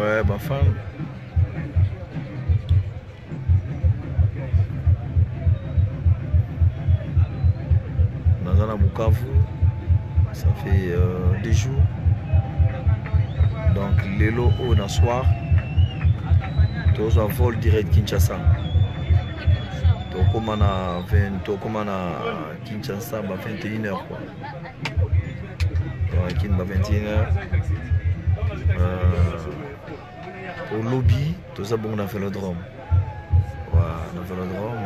Ouais, bafan. Naza na Bukavu, ça fait 2 jours. Donc lelo oyo na soir tozwa vol direct Kinshasa. Tokóma na 20, tokóma na Kinshasa ba 21h quoi. Donc Kin ba 21h. Olobi toza bongo na Vélodrome. Ouais, na Vélodrome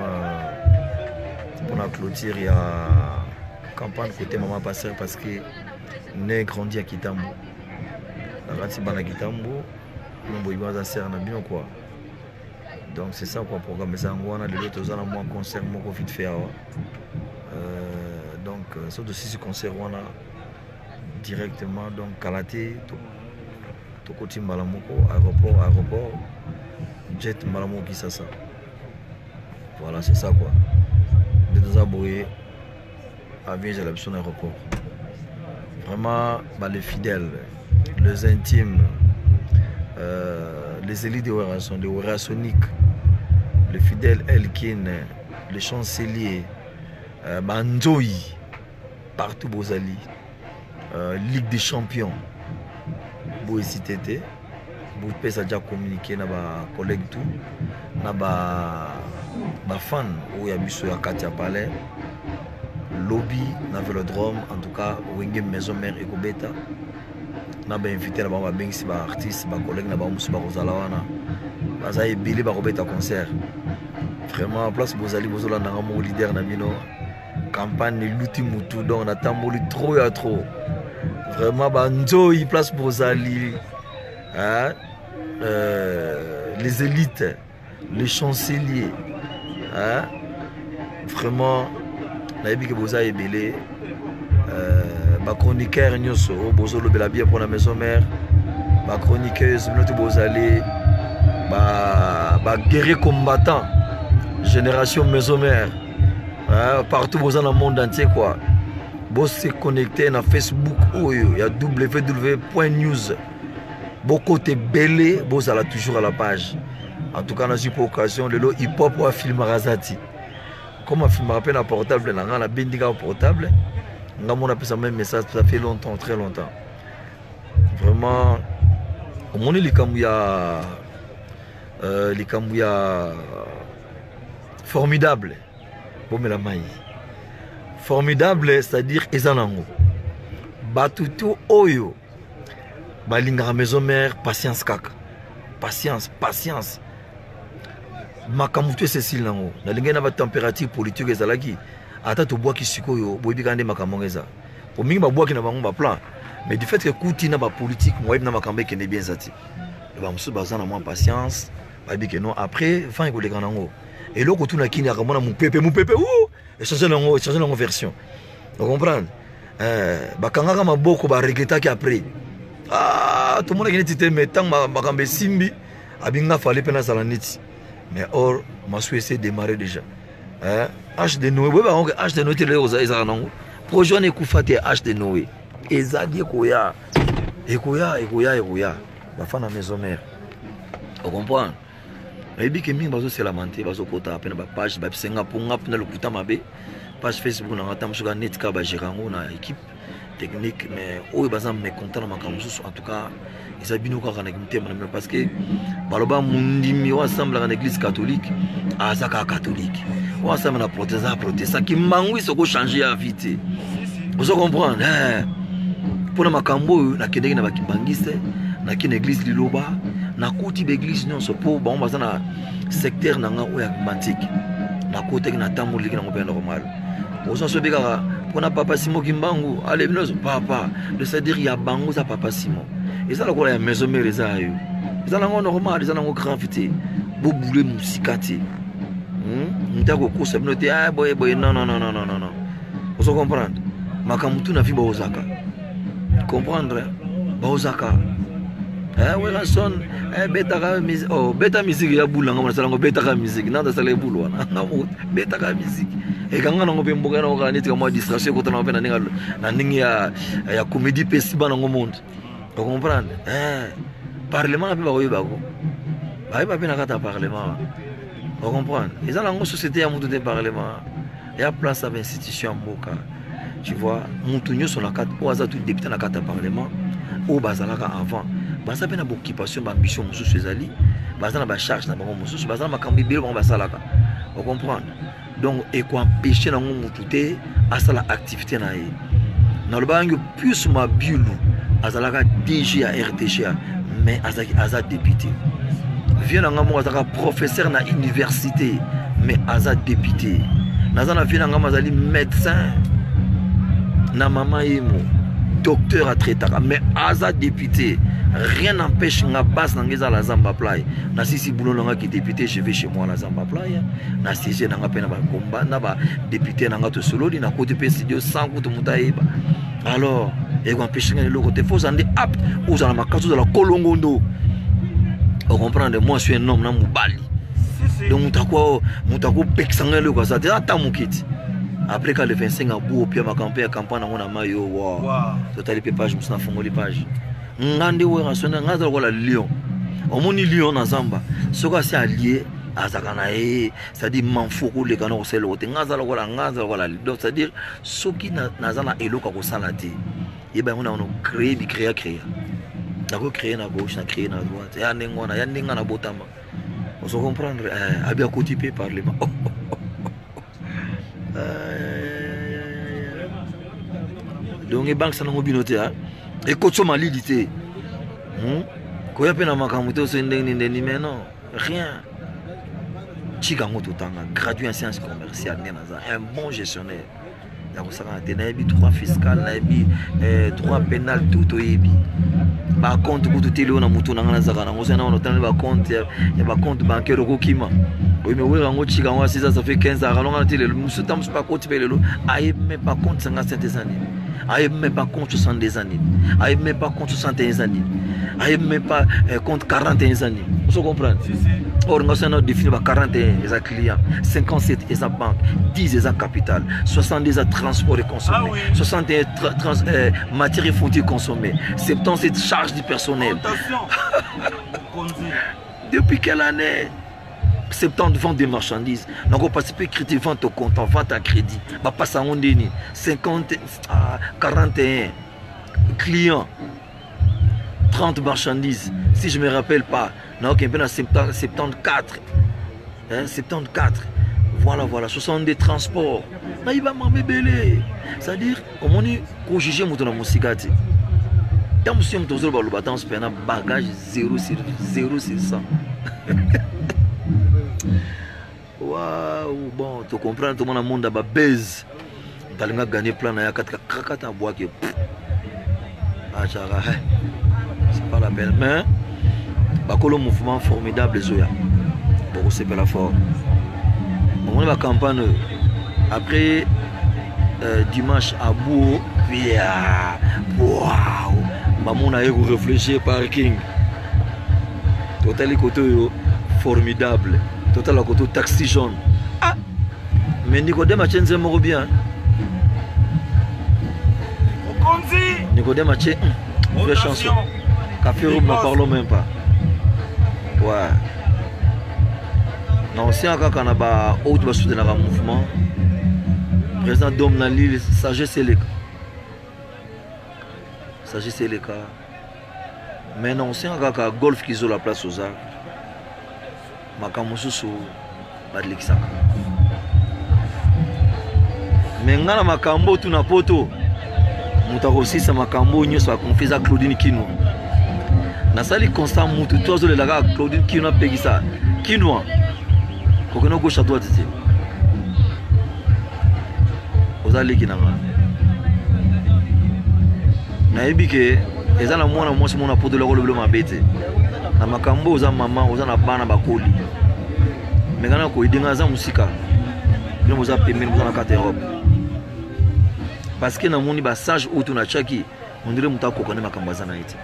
mpona clôture ya campagne côté maman pasteur parce que né grandi à Kitambo. Nakati bana Kitambo, nombo ibaza sœur na bino quoi. Donc c'est ça quoi, programme eza yango wana. Lelo toza na mwa concert moko vite fait awa. Donc so tosisi concert wana directement, donc kala te tokoti mbala moko aéroport, jet mbala moko Kisasa. Voilà, c'est ça quoi. Nde toza boye, avion ezala biso na aéroport. Vraiment bah, les fidèles, les intimes, les élites de Werrason, de Werrasonic, le fidèle Elkin, le chancelier, Banzoï, partout bozali, Ligue des champions, bohésité te, bopesa déjà communiqué na bacollègue tout na bafan oyo ya biso ya kati ya palais. Lobi na Vélodrome, en tout cas Wenge Maison Mère ekobeta na bainvité na bango, babengisi baartiste, bacollègue na bango mosusu bakozala wana, baza ebele, bakobeta concert. Vraiment, place bozali, bozolandanga moko leader na bino, campagne eluti mutu, donc natamboli trop ya trop. Vraiment banzoi, place bozali, hein? Les élites, les chanceliers, hein? Vraiment nayebi ke boza ebele, bachroniqueur nyonso oyo bozolobela bien mpona Maison Mère, bachroniqueuse bino te bozali baguerrier combattant génération Maison Mère, hein? Partout boza na monde entier quoi, bose connecté na Facebook oyo ya www.news, bokota ebele, bozala toujours à la page. En tout cas nazwi mpo occasion lelo, hip hop oyo afilmaka aza ti comme afilmaka mpe na portable na ngai, nabendi kaka portable nga mona apesa même message. Ça fait longtemps, très longtemps. Vraiment omoni likambo ya formidable, bomela mai formidable, c'est-à-dire eza nango bato to oyo balingaka Maison Mère, patience kaka, patience, patience. Makambo to esesili nango, nalingai na batempérature politique ezalaki ata tobwaki sikoyo, boyebi kaka nde makambo yango eza po mingi babwaki na bango baplan, mais du fait que kuti na bapolitique moyebi na makambo ekende bien eza ti bamosusu baza na mwa patience, bayebi ke non, après vent ekoleka nango. Eloko tuna kini akamona mopepe, mopepe u echange nango version, ocomprendre? Bakangaka maboko, baregretaki après. Ah, tomonaki neti te, mais ntango makambo esimbi, abinga fale mpe nazala neti, mais or masu ese démarré déjà. Arche de Noé, boyeba yango ke Arche de Noé te lelo ezalaka nango projet wana ekufa te. Arche de Noé ezali ekoya, ekoya, ekoya, ekoya. Bafana Maison Mère, ocomprendre? Nayebi ke mingi bazoselama te, bazokota mpe na bapage, babisenga mponga mpena lokuta mabe. Page Facebook nanga ata mosuka neti kaka bagere yango na équipe technique, mais oyo baza mécontent na makambo mosusu, en tout cas eza bino kaka na motema na bino, parce que baloba mondimi oyo asamblaka na église catholique aza kaka catholique, oyo asambela na protestant aza protestant. Kimbangu okochange ya vie te, ozo comprendre? Mpona makambo oyo nakendeki na bakimbangiste, naki na église Liloba, nakuti baeglise nyonso mpo bango baza na secteur na nga oyo ya kimantike. Nakotaki, natamboliki nango mpe normal. Oza so kaka mpona papa Simo Kimbangu, alebi nyonso papa, c'est-à-dire ya bango eza papa Simo, eza lokola ya Maison Mère eza ya yo, eza nango normal, eza nango grave te. Bobule mosika te, moto akokosa bino te. Ah, boye boye, non, non, non, non, non, non. Ozo comprendre? Makambo tu na vie baozaka comprendre, baozaka. Werrason betaka, oh, beta musique ya bulu nango nasala yango, betaka musique nanda asala ebulu wana, betaka musique ekanga nango mpe mboka nango kaka neti ka mwa distraction ekota nango mpe na ndenge ya comédie mpe esiba nango monde, ocomprendre? Parlement na mpe bakoyebako bayeba mpe na kati ya parlement. Ocomprendre, eza nango société ya motu te. Parlement ya place ya bainstitution ya mboka, tu vois. Motu nyonso na kati oyo aza tout député na kati ya parlement, oyo bazalaka avant, baza mpe na baoccupation, baambition mosusu ezali, baza na bacharge na bango mosusu, baza na makambo ebele bango basalaka. Ocomprendre? Donc ekoempêche nango motu te asala activité na ye. Nalobaka yango, Pius Mabilu azalaka DG ya RTGA, mais azalaki aza député. Vieux na nga moko azalaka professeur na université, mais aza député. Naza na vieux na nga mo azali médecin na mama yemo, docteur atraitaka, mais aza député. Rien n'empêche nga, base na nga eza la Zamba Play. Nasisi boulot na nga ki député, je vais chez moi na Zamba Play, na siège na nga mpe na bakomba na badéputé na nga, tosololi, nakoti mpe studio sans kutu moto ayeba. Alors ekoempêche nga eloko te. Faut ozala nde apte, ozala makasi, ozala kolongondo. Ocomprendre? Moi, suis un homme na mobali, donc moto akopekisa ngai eloko aza te, ata moke ti. Après ka le 25 abu opia makambo mpe ya campagne yango na mai yo wa. Totali mpe page mosu, nafongoli page nga nde Werrason. Nga aza lokola lion. Omoni lion na zamba, soki asi alie, azalaka na ye, c'est-à-dire manfo koleka na kosala eloko te. Nga aza lokola, nga aza lokola, donc c'est-à-dire soki naza na eloko ya kosala te, yeba yango na créer bicréa créa, nako créer na gauche, na créer na droite, ya ndenge wana, ya ndenge na botama. Ozo comprendre? Abi akoti mpe parlement. Donc ebangisa nango bino te, ekotso malili te, Koya mpe na makambo te, oso ndenge nini ndeni, mais non, rien. Tika yango, totanga graduit en science commerciale, nde naza un bon gestionnaire ya kosakana te. Nayebi droit fiscal, nayebi droit pénal, tout. Toyebi bacompte kutu te. Leo na motu na ngai nazalaka nango sana wana, otangani bacompte ya bacompte bancaire, okokima oyi. Wera yango, tika yango asisa, ça fait 15 ans alonga te. Lelo mosusu ta mosusu bakoti mpe lelo, ayebi même pas compte 57 eza nini, ayebi même pas compte 62 eza nini, ayebi même pas compte 61 eza nini, ayebi même pas compte 41 eza nini. Ozo comprendre? Or nga osana définir ba 41 eza client, 57 eza banque, 10 eza capital, 62 eza transport et consommé, ah oui. 61 matière et fourniture consommée, 77 charge du personnel. Depuis quelle année? 70 vente de marchandises, nakopasi mpe crédit, vente au comptant, vente à crédit, bapasa yango ndeni. 50, ah, 41 client, 30 marchandises, si je me rappelle pas. Naoke mpe na 74, hein, 74, voilà, voilà, 62 transport. Nayiba makambo ebele. C'est-à-dire omoni, kojuge moto na mosika te. Ntango mosusu ye moto ozoloba loba, ntango mosusu mpe na bagage 0 sur 0 sur 100. Waouh, bon, tocomprendre, tomona monde ya babase, moto alinga gagner plan na ye akatika kakata abwaki acaka, c'est pas la peine. Mais bakolo mouvement formidable ezoya, bokosepela fort. Omoni bacampagne oyo après dimanche abuo pia, wow, bamona ye koréfléchir. Parking totali kote oyo formidable, totala kote taxi jaune. Ah, mais Nicodème atie nzembo moko bien. Nicodème atie vraie chanson. Café Room, n'en parlons même pas. Ouais, na osenga kaka na baoyo basoutenaka mouvement, président dom na Lille, sagesse eleka, sagesse eleka. Mais na osenga kaka golf kizola place oza, makambo mosusu balekisaka. Me nga na makambo tuna poto, moto akosisa makambo nyonso akonfi eza Claudine Kinwa. Nasali constat, mutu to azolela kaka Claudine Kinwa, apekisa Kinwa kokende gauche à droite te. Oza leki na nga, nayebi ke eza na mwana mwasi mona poto eloko olobelo mabe te na makambo. Oza mama, oza na bana bakoli, me nga na koyede nga aza mosika. Bino boza pembeni, boza na kati Europe, parce que namoni basage oyo tunatiaki, ondire moto akoka nde makambo aza na ye te.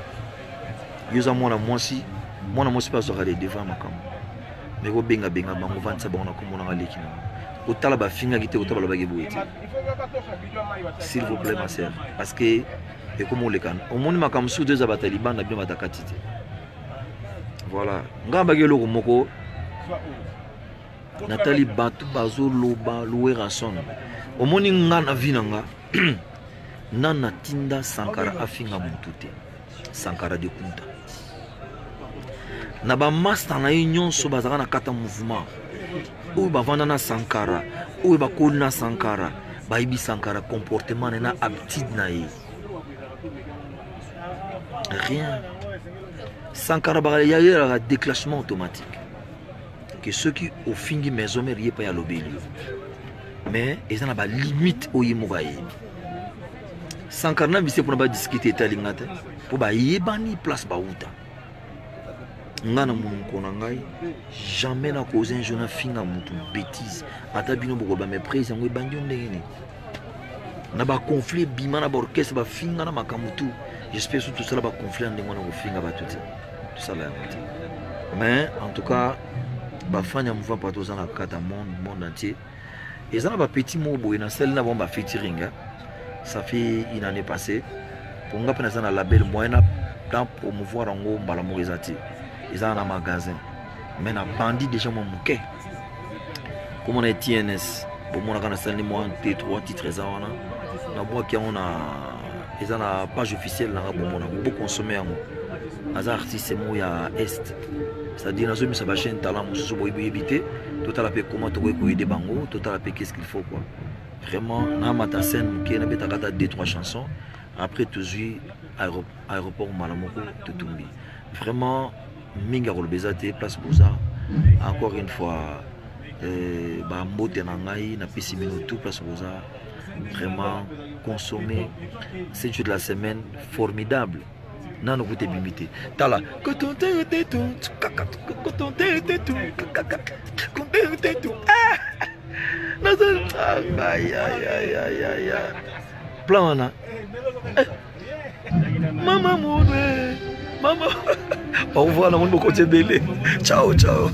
Yo oza mwana mwasi, mwana mwasi mpe azwaka de devant makambo. Me kobengabenga bango, vandisa bango na kombo nanga leki na otala bafingaki te, kotala balobaki boye te. S'il vous plaît, ma sœur, parce que ekoma oleka, omoni makambo mosusu te, eza bato ya libanda, bino bato ya kati te. Voilà, nga baki eloko moko natali bato bazoloba Werrason. Omoni nga na vie na nga nana natinda Sankara afinga motu te. Sankara de Kunta. Na ba master na ye nyonso bazalaka na kata mouvement. Oyo bavanda na Sankara, oyo bakoli na Sankara, bayebi Sankara comportement na ye na aptitude na ye. Rien. Sankara bayelaka déclenchement automatique. Que soki ofingi maison mère ye pa ya lobeli yo. Mais eza na ba limite oyo ye moko ayebi. Sankara na bise mpona badiscute etali nga te mpo bayebani place bauta. Nga na monoko na ngai jamais nakoza un jour nafinga motu bétise ata bino bokoloba méprise yango ebandi yo ndenge nini na baconflit ebima na baorchestre bafinga na makambo tout. J'espère surtout tosala baconflit ya ndenge wana kofinga bato te, tosala yango te. Mais en tout cas bafani ya mouvement partout oza na kati ya monde entier eza na bapetit moko boye na sali na bango bafeaturing. Ça fait une année passée po nga mpe naza na label moyen na promouvoir yango mbala moko eza te, eza na magasin mais na bandi déjà mwa moke komona TNS bomonaka na sali mwa T3 titre eza wana nabwaki yango na eza na page officielle nanga bomona bokonsome yango. Aza artiste moko ya est, c'est-à-dire nazomisa ba chaîne talent mosusu boyebi te, totala mpe comment tokoki koyede bango, totala mpe qu'est-ce qu'il faut quoi. Vraiment namata scène moke nabetaka ata 2 3 chansons après tozwi aéroport mbala moko totumbi. Vraiment mingi ya koloba eza te, place boza encore une fois bambote na ngai napesi bino tout place boza. Vraiment consommer 7 jours de la semaine formidable nano kuta ebimi te. Tala plan wana mama mode mama. Au revoir, namoni bokoti ebele. Ciao ciao.